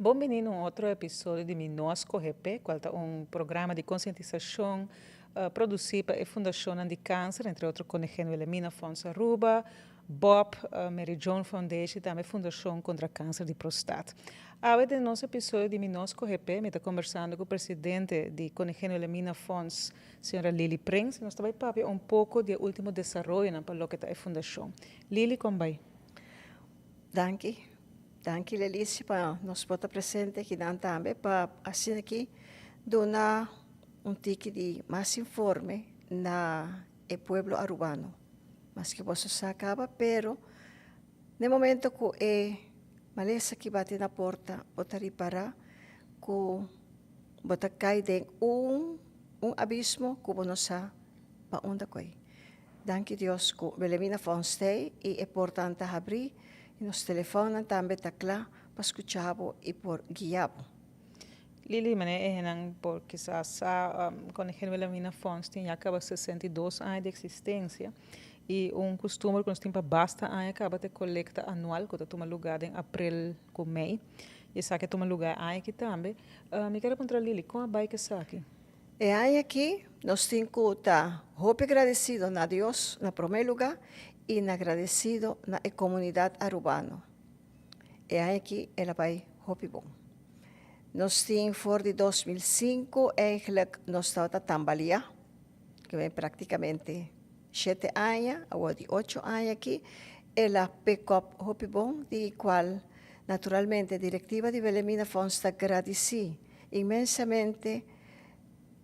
Bon bini na un otro episodio di Mi No A Scoge P'e, cual ta un programa di concientisacion produci pa e fundacionnan di cancer, entre otro Koningin Wilhelmina Fonds Aruba, Bob, Mary Joan Foundation y tambe Fundacion Contra Cancer di Prostaat. Awe den nos episodio di Mi No A Scoge P'e, mi ta conversando cu presidente di Koningin Wilhelmina Fonds, señora Lily Prins, y nos ta bay papia un poco di e ultimo desaroyonan pa loke ta e fundacion. Lily, con bay? Danki. Danki Lelicia pa nos por ta presente akinan tambe pa asina aki duna un tiki di mas informe na e pueblo Arubano. Maske boso sa caba pero n'e momento cu e malesa aki bati na porta bo ta ripara cu bo ta cay den un un abismo cu bo no sa pa unda coy. Danki Dios cu Wilhelmina Fonds t'ey y e portanan ta habri y nos telefonnan tambe ta cla pa scucha bo y por guia bo. Lily, mane e hennan por kisas sa Koningin Wilhelmina Fonds tin ya caba 62 aña di existencia y un custumber cu nos tin pa basta aña caba ta e colecta anual cu ta tuma lugar den april cu mei y esaki a tuma lugar e aña aki tambe. Mi kier a puntra Lily, con a bay cu esaki? E aña aki nos tin ku ta hopi gradesido na Dios na promé lugá i na gradesido na e komunidat arubano. E aña aki el a bai hopi bon. Nos tin for di 2005 eigenlijk nos tabata tambaliá, ke ben praktikamente shete aña, awor di ocho aña aki el a pick up hopi bon, di kual naturalmente direktiva di Wilhelmina Fonds ta gradisí Inmensamente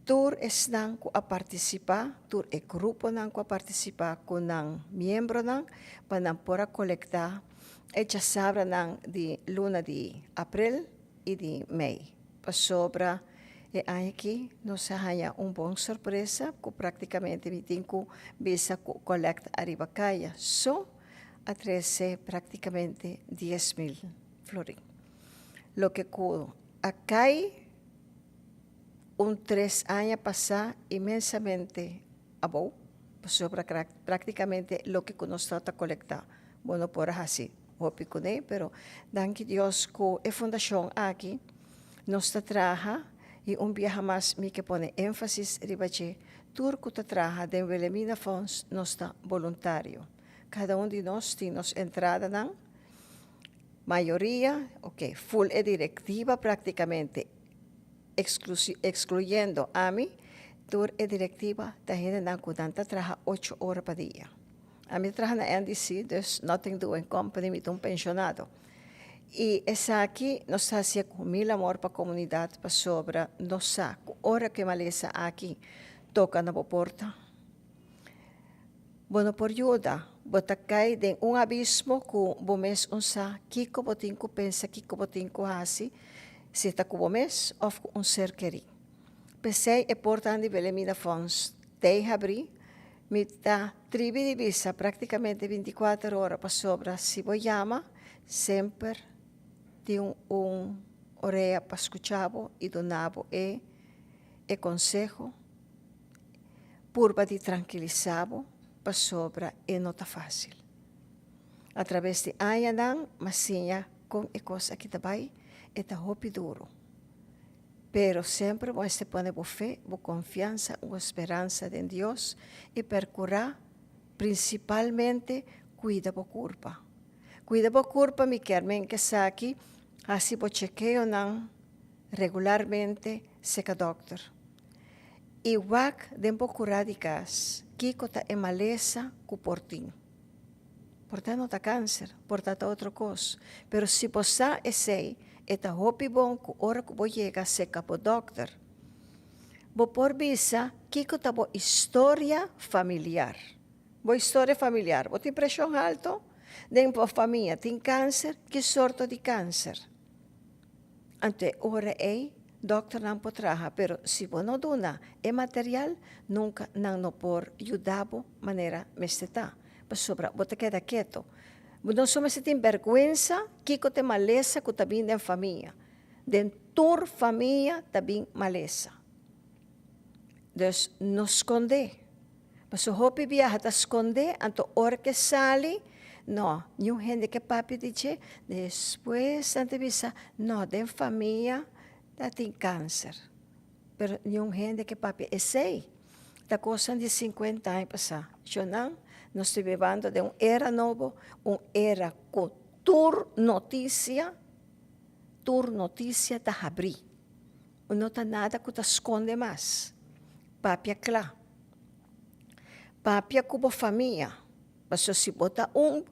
tur esnan ku a partisipá, tur e gruponan ku a partisipá ku nan miembronan pa nan por a kolektá e djasabranan di luna di aprel i di mei. Pasobra e aña aki nos a haña un bon sorpresa ku praktikamente mi tin ku bisa ku kolèkta ariba kaya so a trese praktikamente 10,000 florin. Loke ku a kai un tres aña pasá inmensamente abou, pasobra práktikamente loke ku nos tabata kolektá bo no por a hasi hopi kuné, pero danki Dios ku e fundashon aki nos ta traha i un biaha mas mi ke pone énfasis riba dje, tur ku ta traha den Wilhelmina Fonds nos ta boluntario, kada un di nos tin nos entradanan. Mayoria, ok, full e directiva practicamente, excluyendo ami, tur e directiva ta hendenan cu nan ta traha ocho ora pa dia. Ami ta traha na NDC, dus nothing doing company, mi ta un pensionado. Y esaki nos ta hacié cu mil amor pa comunidad pasobra nos sa cu ora cu e malesa aki toca na bo porta, Bo no por yuda. Bo ta kai den un abismo ku bo mes un sa kiko bo tin ku pensa, kiko bo tin ku hasi, si ta ku bo mes òf ku un ser kerí. P'esei e portanan di Wilhelmina Fonds t'ei habrí. Mi ta tribi di bisa práktikamente 24 ora pasobra si bo yama semper tin un orea pa skucha bo i duna bo e e konseho. Purba di trankilisá bo pasobra e no ta fásil. Atrabes di añanan m'a siña kon e kos aki ta bai, e ta hopi duru. Pero semper bo mester pone bo fe, bo konfiansa, bo speransa den Dios i perkurá prinsipalmente kuida bo kurpa. Kuida bo kurpa mi kier men k'esaki hasi bo chekeonan regularmente seka dòkter. I wak den bo kurá di kas kiko ta e malesa ku por tin. Por ta no ta kanser, por ta ta otro kos, pero si bo sa esei e ta hopi bon ku ora ku bo yega seka bo dòkter, bo por bisa kiko ta bo historia familiar. Bo historia familiar, bo tin preshon halto? Den bo famia tin kanser? Ki sorto di kanser? Anto e ora ei dòkternan por traha, pero si bo no duna e material, nunka nan no por yuda bo manera mester ta, pasobra bo ta keda keto. Bo no so mester tin bèrgwensa kiko ta e malesa ku ta bin den famia. Den tur famia ta bin malesa. Dus no skondé. Pasobra hopi biaha ta skondé, anto ora ke sali, No, niun hende ke papia di dje. Despues nan ta bisa, no, den famia ta tin kanser. Pero niun hende ke papia esei. Ta kosnan di sinkuenta aña pasá. Shonnan, nos ta bibando den un era nobo, un era ku tur notisia, tur notisia ta habrí. No ta nada ku ta skonde mas. Papia kla. Papia ku bo famia. Pasobra si bo ta un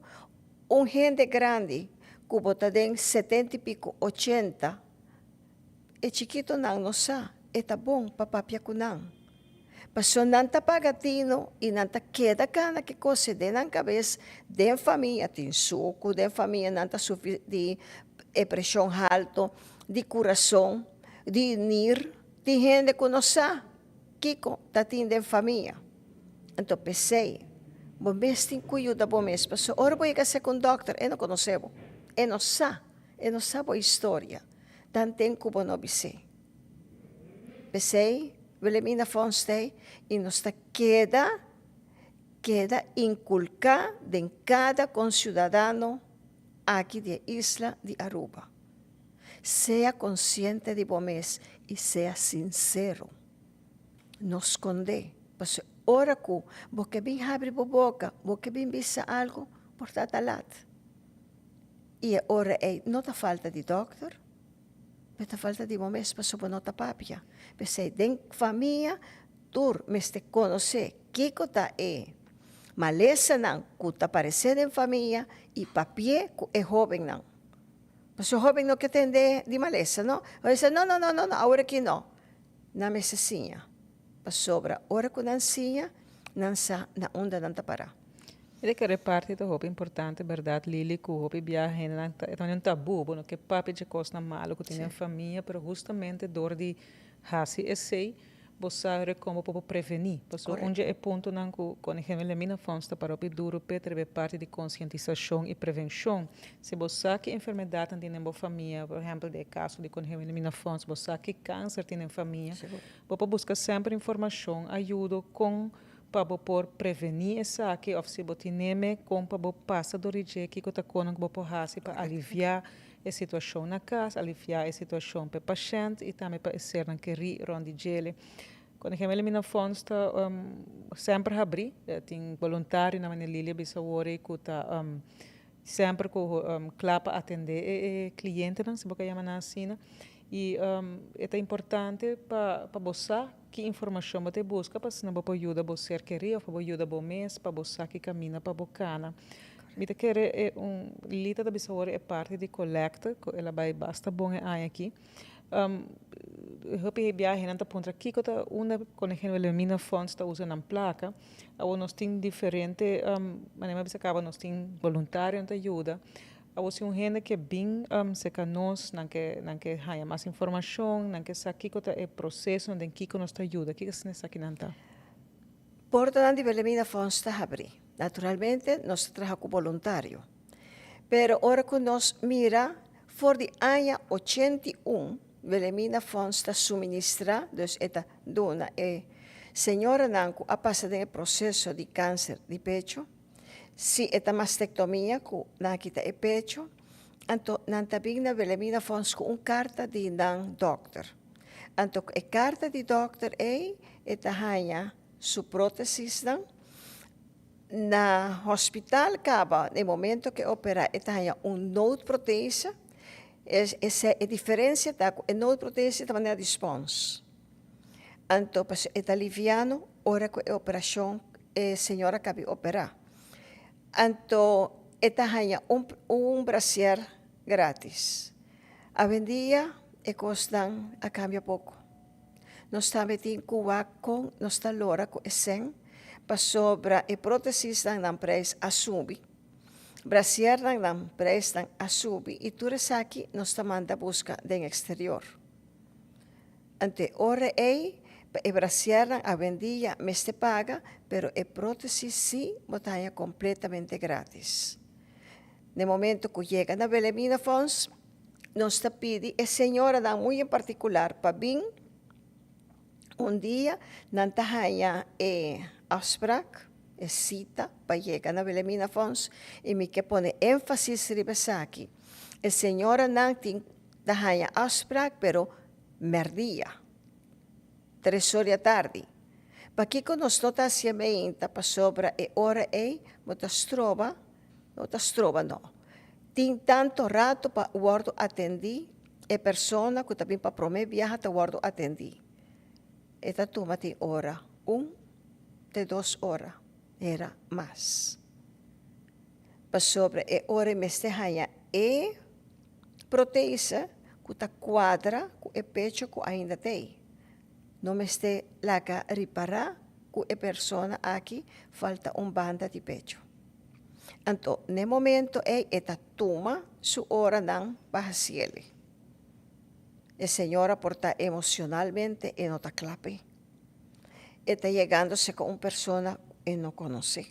un hende grandi ku bo ta den setenta i piku, ochenta, e chikitonan no sa e ta bon pa papia ku nan. Pasobra nan ta paga tino i nan ta keda gana ki kos e den nan kabes, den famia tin suku, den famia nan ta sufri di e preshon halto, di kurason, di nir, tin hende ku no sa kiko ta tin den famia. Anto p'esei bo mes tin ku yuda bo mes, pasobra ora bo yega serka un dòkter e no konosé bo, e no sa, e no sa bo historia, tanten ku bo no bis'é. P'esei Wilhelmina Fonstey i nos ta keda keda inkulká den kada konsiudadano aki di e isla di Aruba. Sea konsiente di bo mes i sea sinsero. No skondé, pasobra ora ku bo ke bin habri bo boka, bo ke bin bisa algu, por ta ta lat. I e ora ei no ta falta di dòkter, Bo ta falta di bo mes pasobra bo no ta papia. P'esei den famia tur mester konosé kiko ta e malesanan ku ta paresé den famia i papi'é ku e hóbennan. Pasobra e hóben no ke tende di malesa, no. Nan bisa, no, no, no, no, no, awor aki no. Nan mester siña. Pasobra ora ku nan siña, nan sa na unda nan ta pará. E di kere parti ta hopi importante berdad Lily ku hopi bia hendenan ta e ta un tabu bo no ke papia dje kosnan malo ku tin den famia pero hustamente dor di hasi esei bo sa kon bo por preveni pasobra un dje e puntonan ku Koningin Wilhelmina Fonds ta para hopi duru p'e ta riba e parti di konsientisashon i prevenshon si bo sa ki enfermedatnan tin den bo famia por ehempel den e kaso di Koningin Wilhelmina Fonds bo sa ki kanser tin den famia bo por buska semper informashon ayudo kon Pa bo por prevení esaki òf si bo tineme, kon pa bo pasa dor di dje, kiko ta konan ku bo por hasi pa aliviá e situashon na kas, aliviá e situashon pa e pashènt i tambe pa e sernan kerí rònt di djele. Koningin Wilhelmina Fonds ta semper habrí, tin boluntarionan manera Lilia a bisa awor ei ku ta semper ku kla pa atendé e klientenan, si bo ka yama nan asina. I e ta importante pa pa bo sa ki informashon bo ta e buska pa asina bo por yuda bo ser kerí òf pa bo yuda bo mes pa bo sa ki kaminda pa bo kana. Mi ta kere e un Lita ta bisa awor e parti di kolèkte ku el a bai basta bon e aña aki. Hopi biahenan ta puntra kiko ta unda Koningin Wilhelmina Fonds ta usa nan plaka. Awor nos tin diferente manera mi a bisa kaba nos tin boluntarionan ta yuda. Awor si un hende ke bin serka nos, nan ke nan ke haña mas informashon, nan ke sa kiko ta e prosesonan den kiko nos ta yuda, kiko asina esakinan ta? Portanan di Wilhelmina Fonds ta habrí. Naturalmente nos ta traha ku boluntario. Pero ora ku nos mira for di aña 81 Wilhelmina Fonds ta suministrá, dus e ta duna e señoranan ku a pasa den e proseso di kanser di pecho, Si e ta mastectomia cu nan a kita e pecho, anto nan ta bin na Wilhelmina Fonds cu un carta di nan dokter. Anto cu e carta di dokter ey e ta haya su protesisnan. Na hospital caba na e momento cu e opera e ta haya un noodprothese. Esey e diferencia ta cu e noodprothese ta manera di spons. Anto pasobra e ta liviano ora ku e operashon e señora kabi operá. Anto e ta haña un un brasier gratis. Awendia e kosnan a kambia poko. Nos tambe tin ku wak kon nos ta lora ku e sèn pasobra e protesisnan nan preis a subi, brasiernan nan preisnan a subi i tur esaki nos ta manda buska den eksterior. Ante ora ei, pa e brasiernan awendia mester paga, pero e prótesis sí bo ta haña kompletamente grátis. Na e momento ku yega na Wilhelmina Fonds, nos ta pidi e señoranan muy en partikular pa bin un dia, nan ta haña e afsprak. E sita pa yega na Wilhelmina Fonds i mi ke pone énfasis riba esaki. E señoranan tin ta haña afsprak pero mèrdia, tres or di atardi. Pakiko nos no ta hasié meinta pasobra e ora ei bo ta stroba, no ta stroba no. Tin tanto rato pa wòrdu atendí, e persona ku ta bin pa promé biaha ta wòrdu atendí. E ta tuma tin ora un te dos ora, era mas. Pasobra e ora e mester haña e protese ku ta kuadra ku e pecho ku ainda t'ei. No mester laga ripará ku e persona aki falta un banda di pecho. Anto n'e momento ei e ta tuma su oranan pa hasiel. E señora por ta emocionalmente e no ta cla p'e. E ta yegándose cu un persona cu e no conoce.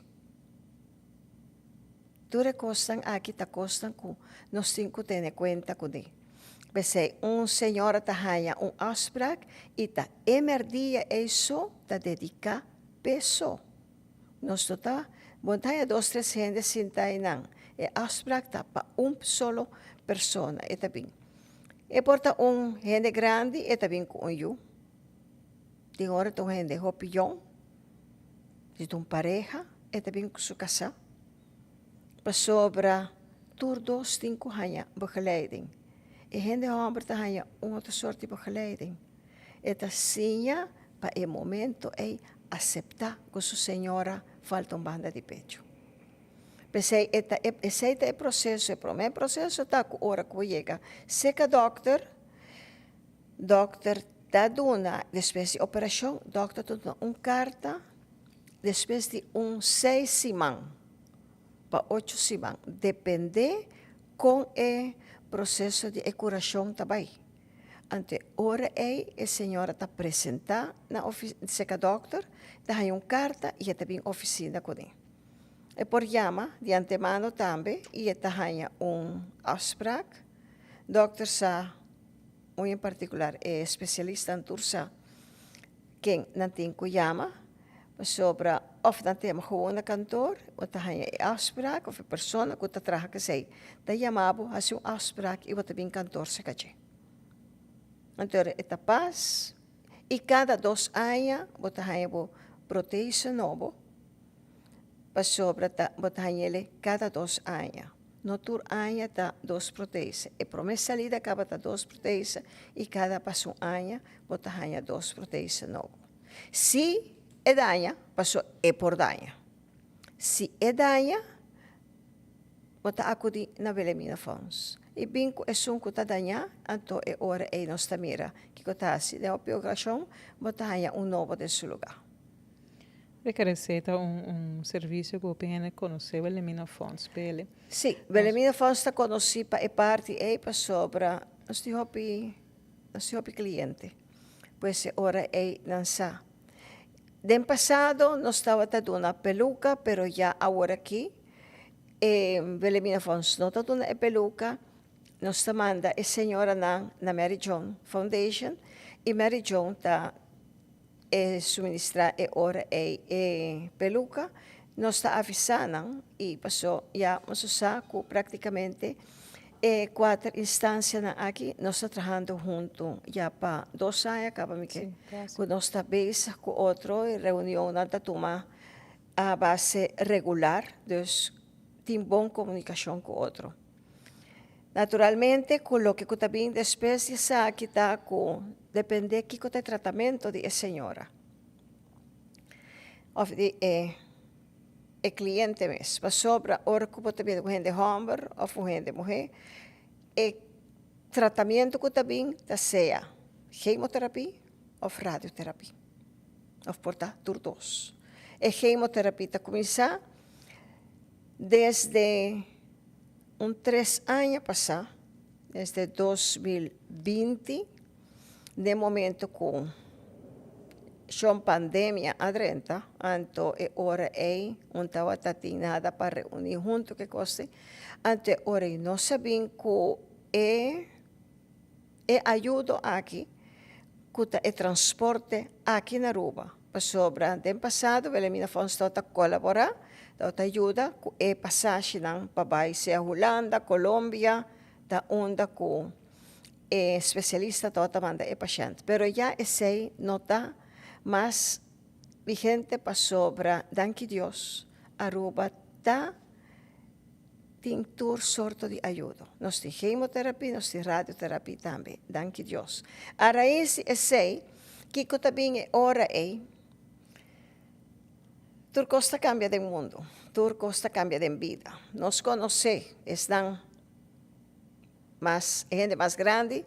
Tur e cosnan aki ta cosnan cu nos tin cu tene cuenta cuné. P'esei un señora ta haña un afspraak y ta e merdia ei so ta dedica p'e so. Nos no ta bon ta haña dos tres hende sinta einan. E afspraak ta pa un solo persona e ta bin. E por ta un hende grandi, e ta bin ku un yu. Tin ora ta un hende hopi yòn, si ta un pareha, e ta bin ku su kasá. Pasobra tur dos tin ku haña begeleiding. E hende hòmber ta haña un otro sort di begeleiding. E ta siña pa e momento ei aseptá ku su señora falta un banda di pechu. P'esei e ta e esei ta e proseso, e promé proseso ta ku ora ku bo yega seka dòkter, dòkter ta duna despues di operashon dòkter ta duna un karta despues di un seis siman pa ocho siman dependé kon e proseso di e kurashon ta bai. Anto e ora ei e señora ta presentá na seka dòkter, ta haña un karta i e ta bin ofisina kuné. E por yama di antemano tambe i e ta haña un afsprak. Dòkter sa, muy en partikular e spesialistan tur sa ken nan tin ku yama, pasobra òf nan ta yama gewoon na kantor bo ta haña e afsprak òf e persona ku ta traha ku esei ta yama bo hasi un afsprak i bo ta bin kantor serka dje. Anto e ta pas i kada dos aña bo ta haña bo protese nobo. Pasobra ta bo ta hañ'el kada dos aña. No tur aña ta dos protese. E promé salida kaba ta dos protese i kada pas un aña bo ta haña dos protese nobo. Si e daña, paso e por daña. Si e daña, bo ta akudí na Wilhelmina Fonds i bin ku esun ku ta dañá, anto e ora ei nos ta mira kiko ta hasi. Den hopi okashon bo ta haña un nobo den su lugá. Rekeresé ta un un servisio ku hopi hende konosé, Wilhelmina Fonds, p'e. Sí, Wilhelmina Fonds ta konosí pa e parti ei pasobra nos tin hopi nos tin hopi kliente. Pues e ora ei nan sa. Den pasado nos tabata duna peluka pero ya aworakí e Wilhelmina Fonds no ta duna e peluka, nos ta manda e señoranan na Mary Joan Foundation i Mary Joan ta E suministrá e ora ei e peluka, nos ta avisá nan i pasó ya nos a sa ku práktikamente e kuater instansianan aki nos ta trahando huntu ya pa dos aña kaba mi ke ku nos ta bezig ku otro e reunionnan ta tuma a base regular dus tin bon komunikashon ku otro. Naturalmente cu loke cu ta bin despues di esaki ta cu depende kico ta e tratamento di e señora of di e e cliente mes. Pasobra ora cu bo ta bini cu hende homber of un hende muhe e tratamiento cu ta bin ta sea chemoterapie of radioterapie of por ta tur dos. E chemoterapie ta cuminsa desde Un tres aña pasá, desde 2020, den momento ku shon pandemia a drenta, anto e ora ei un tabata tin nada pa reuní huntu ke kos ei, anto e ora ei nos a bin ku e e ayudo aki ku ta e transporte aki na Aruba. Pasobra den pasado Wilhelmina Fonds tabata kolaborá, tabata yuda ku e pasashinan pa bai sea Hulanda, Colombia, ta unda ku e spesialista tabata manda e pashènt. Pero ya esei no ta mas vigente pasobra danki Dios Aruba ta tin tur sorto di ayudo. Nos tin gemoterapia, nos tin radioterapia tambe, danki Dios. A rais di esei, kiko ta bin e ora ei? Tur kos ta kambia den mundu, tur kos ta kambia den bida. Nos konosé esnan mas, e hende mas grandi,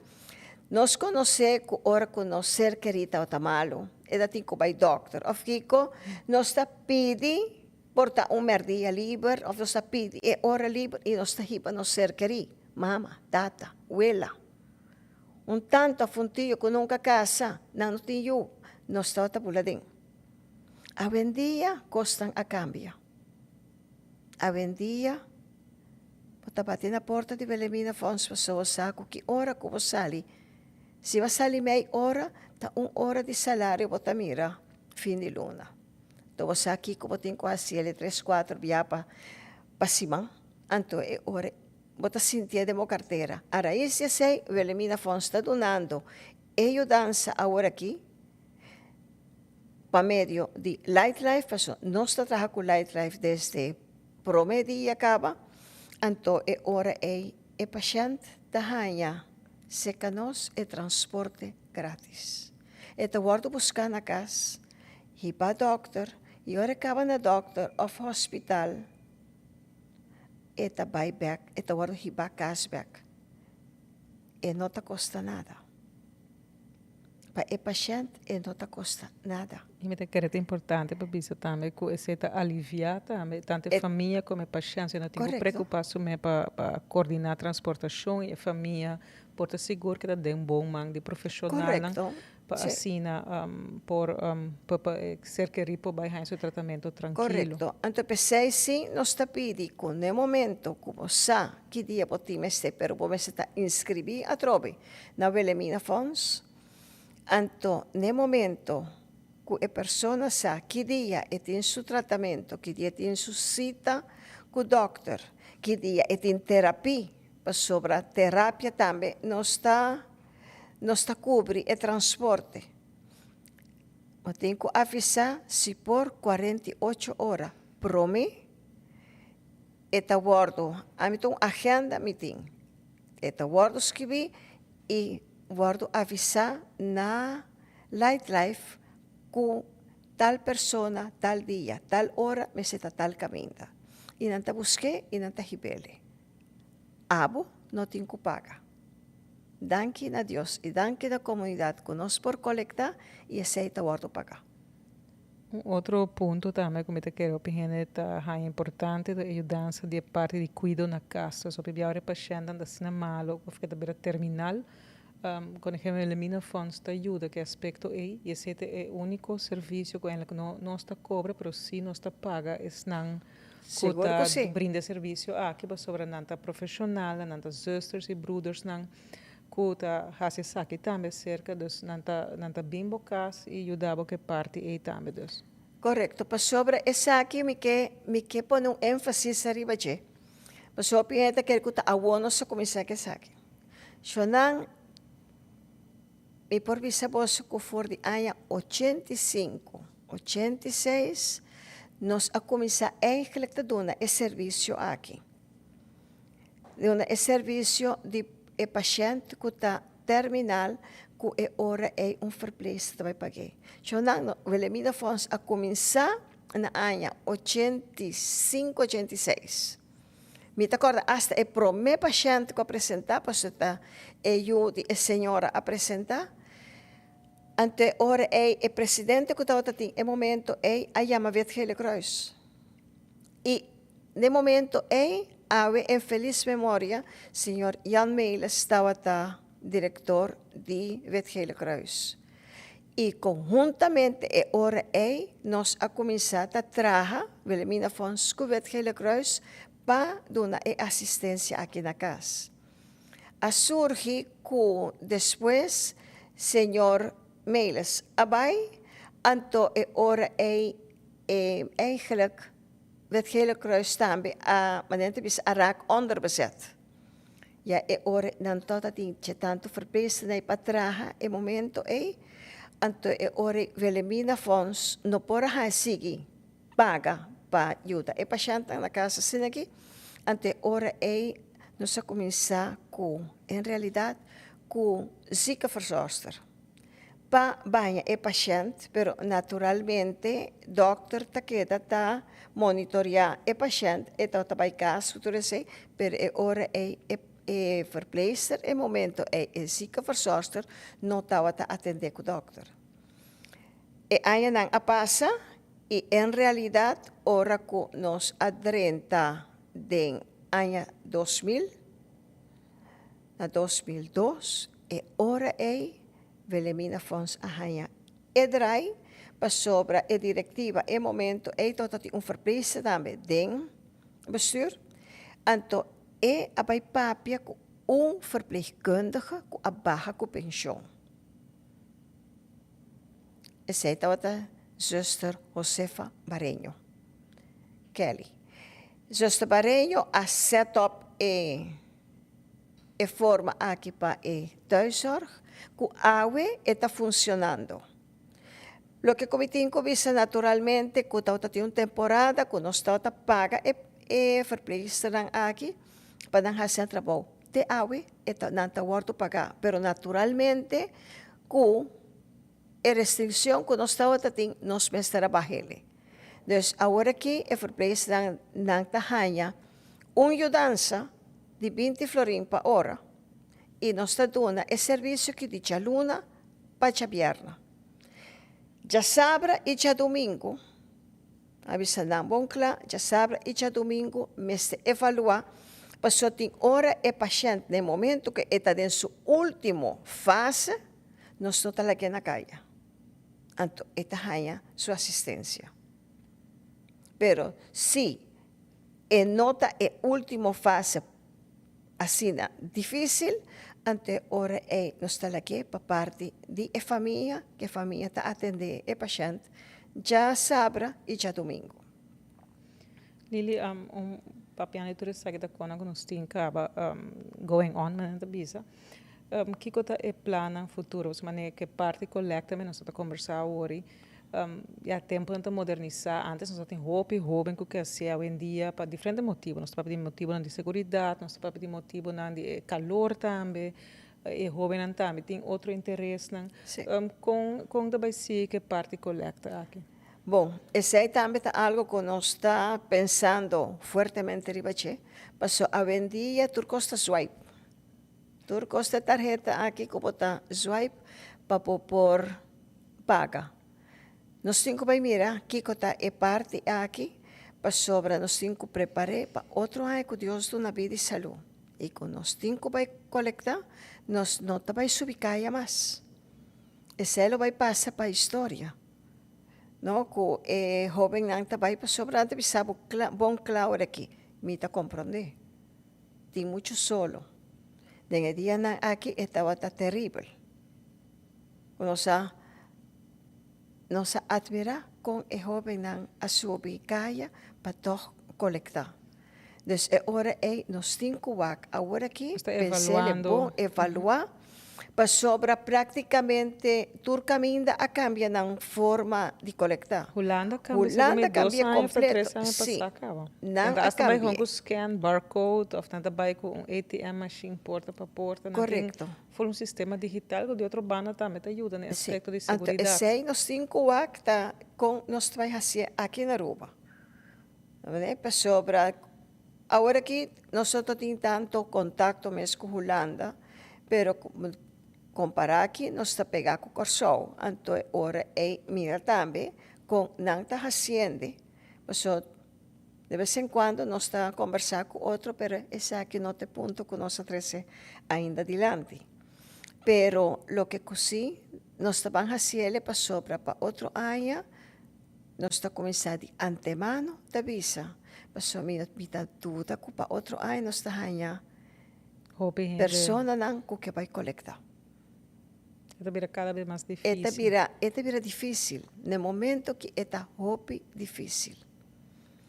nos konosé ku ora ku nos ser kerí tabata malu, e ta tin ku bai dòkter òf kiko, nos ta pidi Por ta un mèrdia liber òf nos ta pidi e ora liber i nos ta hiba nos ser kerí, mama, tata, wela, un tanta òf un tio ku nunka kasa, nan no tin yu, nos tabata bula den. Awendia kosnan a kambia. Awendia bo ta bati na porta di Wilhelmina Fonds pasobra bo sa ku ki ora ku bo sali, si bo a sali mei ora, ta un ora di salario bo ta mira fin di luna. Anto bo sa kiko bo tin ku hasi el e tres kuater bia pa pa siman. Anto e ora bo ta sintié den bo kartera. A rais di esei Wilhelmina Fonds ta dunando e yudansa aworakí pa medio di Light Life pasobra nos ta traha ku Light Life desde promé dia kaba. Anto e ora ei e pashènt ta haña seka nos e transporte gratis. E ta wòrdu buská na kas Hiba dokter y ora e caba na dokter of hospital e ta bay bek, e ta wordo hiba cas bek. E no ta costa nada. Pa e pashent e no ta costa nada. Y mi ta kere ta importante pa bisa tambe cu esey ta alivia tambe tanto e famia como e pashent. Si no tin cu preocupa su mes pa coordina transportacion y e famia por ta sigur cu ta den bon man di profesionalnan. Pa asina por pa e ser kerí por bai haña su tratamentu trankilo. Korekto. Anto p'esei sí nos ta pidi ku n'e momento ku bo sa ki dia bo tin mester pero bo mester ta inskribí atrobe na Wilhelmina Fonds. Anto n'e momento ku e persona sa ki dia e tin su tratamentu, ki dia e tin su sita ku dòkter, ki dia e tin terapia, pasobra terapia tambe nos ta Nos ta kubri e transporte. Bo tin ku avisá si por 48 ora promé e ta wòrdu, ami ta un agenda mi tin, e ta wòrdu skibí i wòrdu avisá na Light Life ku tal persona tal dia, tal ora mester ta tal kaminda. I nan ta busk'é i nan ta hib'el. Abo no tin ku paga. Danki na Dios i danki na komunidat ku nos por kolekta i esei ta wòrdu pagá. Un otro punto tambe ku mi ta kere hopi hende ta haña importante ta e yudansa di e parti di kuido na kas. Pasobra hopi bia ora e pashèntnan ta asina malo òf ke ta bira terminal, Konegé Wilhelmina Fonds ta yuda ku e aspekto ei i esei ta e úniko servisio ku eindelijk no nos ta kobra pero sí nos ta paga esnan ku ta brinda e servisio aki pasobra nan ta profeshonalnan, nan ta zusters i broedersnan ku ta hasi esaki tambe serka, dus nan ta nan ta bin bo kas i yuda bo ku e parti ei tambe dus. Korekto, pasobra esaki mi ke mi ke pone un énfasis ariba dje, pasobra hopi hende ta kere ku ta awor nos a kuminsá ku esaki. Shonnan, mi por bisa boso ku for di aña 85, 86 nos a kuminsá eigenlijk ta duna e servisio aki. Duna e servisio di e pashènt ku ta terminal ku e ora ei un verpleegster ta bai pag'é. Shonnan, Wilhelmina Fonds a kuminsá na aña 85, 86. Mi ta kòrda asta e promé pashènt ku a presentá, pasobra ta e yu di e señora a presentá. Anto e ora ei e presidente ku tabata tin e momento ei a yama Wit Gele Kruis. I den momento ei awe en felis memoria señor Jan Melis tabata direktor di Wit Gele Kruis. I konhuntamente e ora ei nos a kuminsá ta traha Wilhelmina Fonds ku Wit Gele Kruis pa duna e asistensia aki na kas. A surgi ku despues señor Melis a bai, Anto e ora ei e eigenlijk Wit Gele Kruis tambe a, manera ta bisa, a raak onderbezet. Ya e ora nan tabata tin dje tantu verpleegsternan ei pa traha e momento ei, anto e ora ei Wilhelmina Fonds no por a haña sigui paga pa yuda e pashèntnan na kas asina aki, anto e ora ei nos a kuminsá ku en realidat ku ziekenverzorgster. Pa baña e pashènt, pero naturalmente dòkter ta keda ta monitoriá e pashènt, e ta bai kas ku tur esei, pero e ora ei e e verpleegster e momento ei e ziekenverzorgster no tabata atendé ku dòkter. E añanan a pasa i en realidat ora ku nos a drenta den aña 2000, Na 2002, e ora ei Wilhelmina Fonds a haña e drai pasobra e direktiva e momento ei tabata tin un verpleegster tambe den bestuur. Anto e a bai papia ku un verpleegkundige ku a baha ku penshon. Esei tabata zuster Josefa Bareño Kelly. Zuster Bareño a set up e e forma aki pa e thuiszorg ku awe e ta funcionando. Loke ku mi tin ku bisa naturalmente ku tabata tin un temporada ku nos tabata paga e e verpleegsternan aki pa nan hasi nan trabou. Te awe e ta nan ta wòrdu pagá, pero naturalmente ku e restriccion ku nos tabata tin nos mester a bah'ele. Dus awor aki e verpleegsternan nan ta haña un yudansa di 20 florin pa ora i nos ta duna e servisio ki di djaluna pa djabierna. Djasabra i djadumingu, a bisa nan bon kla, djasabra i djadumingu mester evaluá pasobra tin ora e pashènt na e momentu ku e ta den su último fase nos no ta lag'é na kaya. Anto e ta haña su asistensia. Pero si e no ta e ultimo fase asina dificil, anto e ora ey nos ta lag'é pa parti di e famia, ku e famia ta atendé e pashènt djasabra i djadumingu. Lili, un papiando di tur esaki ta kona ku nos tin kaba going on, manera nan ta bisa. Kiko ta e plannan futuro? Pasobra manera ku e parti kolekta nos ta kombersá awor. Ya temponan ta modernisá. Antes nos tabatin hopi hóben ku ke hasié awendia pa diferente motibu. Nos ta papia di motibunan di seguridat, nos ta papia di motibunan di e kalor tambe. E hóbennan tambe tin otro interesnan. Kon kon ta bai sigui ku e parti kolekta aki? Bon, esei tambe ta algu ku nos ta pensando fuertemente riba dje, pasobra awendia tur kos ta swipe. Tur kos ta tarheta aki ku bo ta swipe pa bo por paga. Nos tin ku bai mira kiko ta e parti aki pasobra nos tin ku prepar'é pa otro aña ku Dios duna bida i salú. I ku nos tin ku bai kolektá, nos no ta bai subi kaya mas. Esei lo bai pasa pa historia. No ku e hóbennan ta bai pasobra nan ta bisa bo bon kla ora aki, mi ta komprondé. Tin muchu solo. Den e dianan aki e tabata teribel. Ku nos a nos a atmirá kon e hóbennan a subi kaya pa tòg kolektá. Dus e ora ei nos tin ku wak awor aki pens'é bon evaluá pasobra práktikamente tur kaminda a kambia nan forma di kolektá. Hulanda kambia segun mi dos aña òf tres aña pasá kaba. Nan a kambia. Nan ta bai ku scan barcode òf nan ta bai ku un ATM machine porta pa porta. Korekto. For un sistema digital ku di otro banda tambe ta yuda na e aspekto di seguridat. Anto esei nos tin ku wak ta kon nos ta bai hasié aki na Aruba. Pasobra awor aki nos no ta tin tanto kontakto mes ku Hulanda, pero kompará aki nos ta pegá ku Kòrsou. Anto e ora ei mira tambe kon nan ta hasiende. Pasobra De bes en cuando nos ta combersa cu otro pero esaki no ta e punto cu nos a trece ainda dilanti. Pero loke cu si nos ta ban haciele pasobra pa otro aña nos ta cuminsa di antemano ta bisa pasobra mi mi ta duda cu pa otro aña nos ta haña Hopi hende. personanan cu ke bay colecta. E ta bira kada bes mas difísil. E ta bira, e ta bira difísil. Na e momento ki e ta hopi difísil.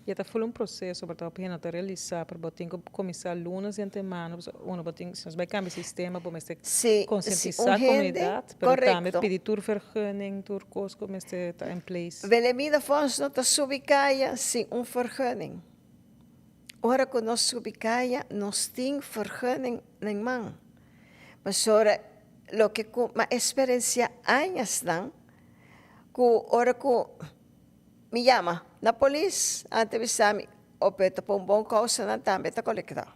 I e ta ful un proseso, pasobra hopi hende no ta realisá, pero bo tin ku kuminsá lunes di antemano, pasobra uno bo tin, si nos bai kambia sistema bo mester konsientisá komunidat, pero tambe pidi tur vergunning, tur kos ku mester ta in place. Wilhelmina Fonds no ta subi kaya sin un vergunning. Ora ku nos subi kaya nos tin vergunning na man. Pasobra loke ku mi a eksperensiá añasnan ku ora ku mi yama na polis nan ta bisa mi ope ta pa un bon kousa nan tambe ta kolektá.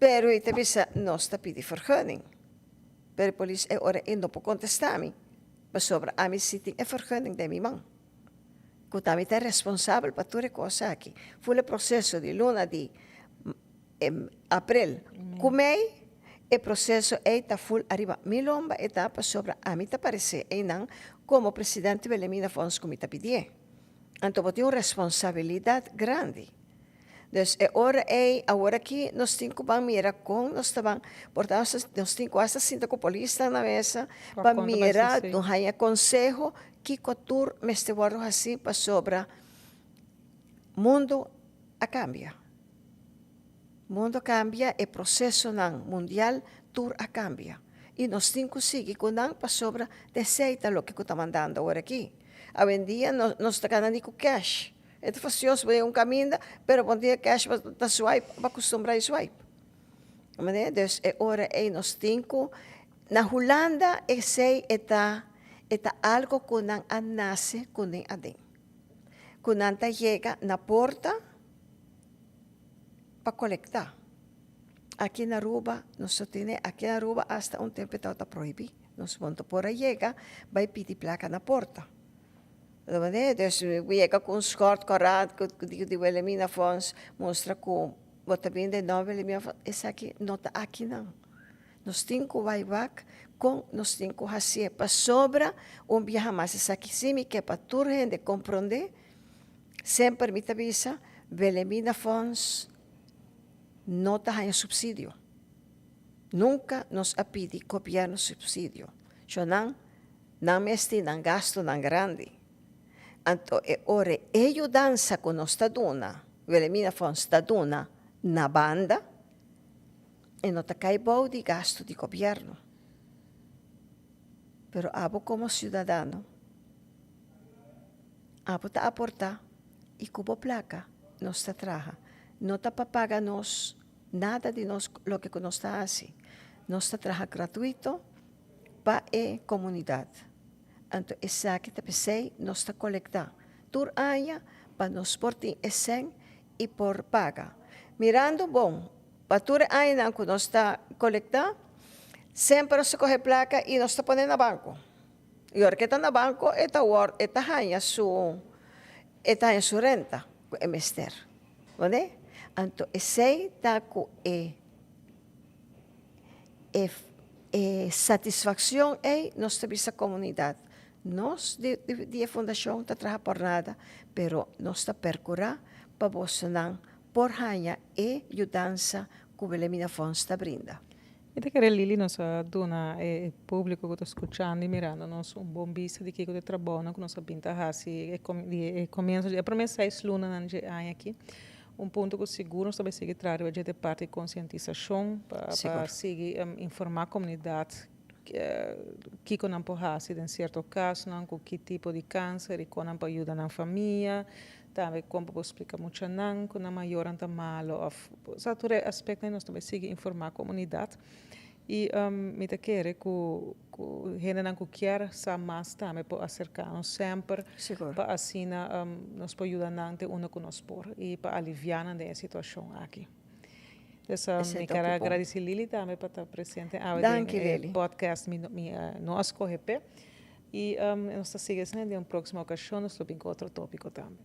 Pero e ta bisa nos ta pidi vergunning. Pero e polis e ora ei no por kontestá mi pasobra ami si tin e vergunning den mi man. Ku ta mi ta responsabel pa tur e kos aki. Ful e proseso di luna di aprel ku mei, e proseso ei ta ful ariba mi lomba e ta pasobra ami ta paresé einan komo presidente Wilhelmina Fonds ku mi ta pidié. Anto bo tin un responsabilidat grandi. Dus e ora ei awor aki nos tin ku ban mira kon nos ta ban por ta nos tin ku asta sinta ku polisnan na mesa pa mira no haña konseho kiko tur mester wòrdu hasi pasobra mundu a kambia. Mundu a kambia, e prosesonan mundial tur a kambia i nos tin ku sigui ku nan pasobra ta esei ta loke ku ta mandando awor aki. Awendia nos ta gana ni ku cash. E ta fastioso bo den un kaminda, pero bo no tin e cash bo ta swipe, bo a kustumbrá di swipe. Manera? Dus e ora ei nos tin ku, na Hulanda esei e ta e ta algo ku nan a nase kuné aden. Ku nan ta yega na porta pa kolektá. Aki na Aruba nos no tene, aki na Aruba asta un tempu e tabata prohibí. Nos bo no ta por a yega bai pidi plaka na porta. Dus mi yega ku un skòrt kòrá ku di Wilhelmina Fonds mustra ku bo ta bini den nòmber Wilhelmina Fonds, esaki no ta akinan. Nos tin ku bai wak kon nos tin ku hasié pasobra un biaha mas esaki si mi ke pa tur hende komprondé, semper mi ta bisa Wilhelmina Fonds no ta haña supsidio. Nunka nos a pidi gobièrnu supsidio. Shonnan. Nan mes tin nan gastunan grandi. Anto e ora e yudansa ku nos ta duna, Wilhelmina Fonds ta duna na banda, e no ta kai bou di gastu di gobièrnu. Pero abo komo siudadano, abo ta aportá i ku bo plaka nos ta traha. No ta pa paga nos nada di nos loke ku nos ta hasi. Nos ta traha gratuito. pa e komunidat. Anto esaki ta p'esei nos ta kolektá tur aña pa nos por tin e sèn i por paga. Mirando bon, pa tur e añanan ku nos ta kolektá, semper nos ta kohe plaka i nos ta pone na banko. I ora ku e ta na banko e ta wòrdu e ta haña su e ta haña su renta ku e mester. Wende? Anto esei ta ku e. E e satisfaccion ey nos ta bisa comunidad. Nos di di e fundacion ta traha por nada, pero nos ta percura pa bosonan por haña e yudansa cu Wilhelmina Fonds ta brinda. Mi ta kere Lily nos a duna e publico cu ta scuchando y mirando nos un bon bista di kico ta e trabounan cu nos a bin ta haci e di e comienzo di e prome seis lunanan dje aña aki. Un punto ku sigur nos ta bai sigui traha riba dje ta e parti di konsientisashon pa pa sigui informá komunidat kiko nan por hasi den sierto kasonan, ku ki tipo di kanser i kon nan por yuda nan famia, tambe kon bo por splika muchanan ku nan mayornan ta malo òf sa tur e aspektonan nos ta bai sigui informá komunidat. I mi ta kere ku ku hendenan ku kier sa mas tambe por aserká nos semper pa asina nos por yuda nan te unda ku nos por i pa aliviá nan den e situashon aki. Dus mi kier a gradisí Lily tambe pa ta presente awe den e podcast mi mi no a skohe p'e. I nos ta sigui esei den un próksimo okashon nos lo bin ku otro tópiko tambe.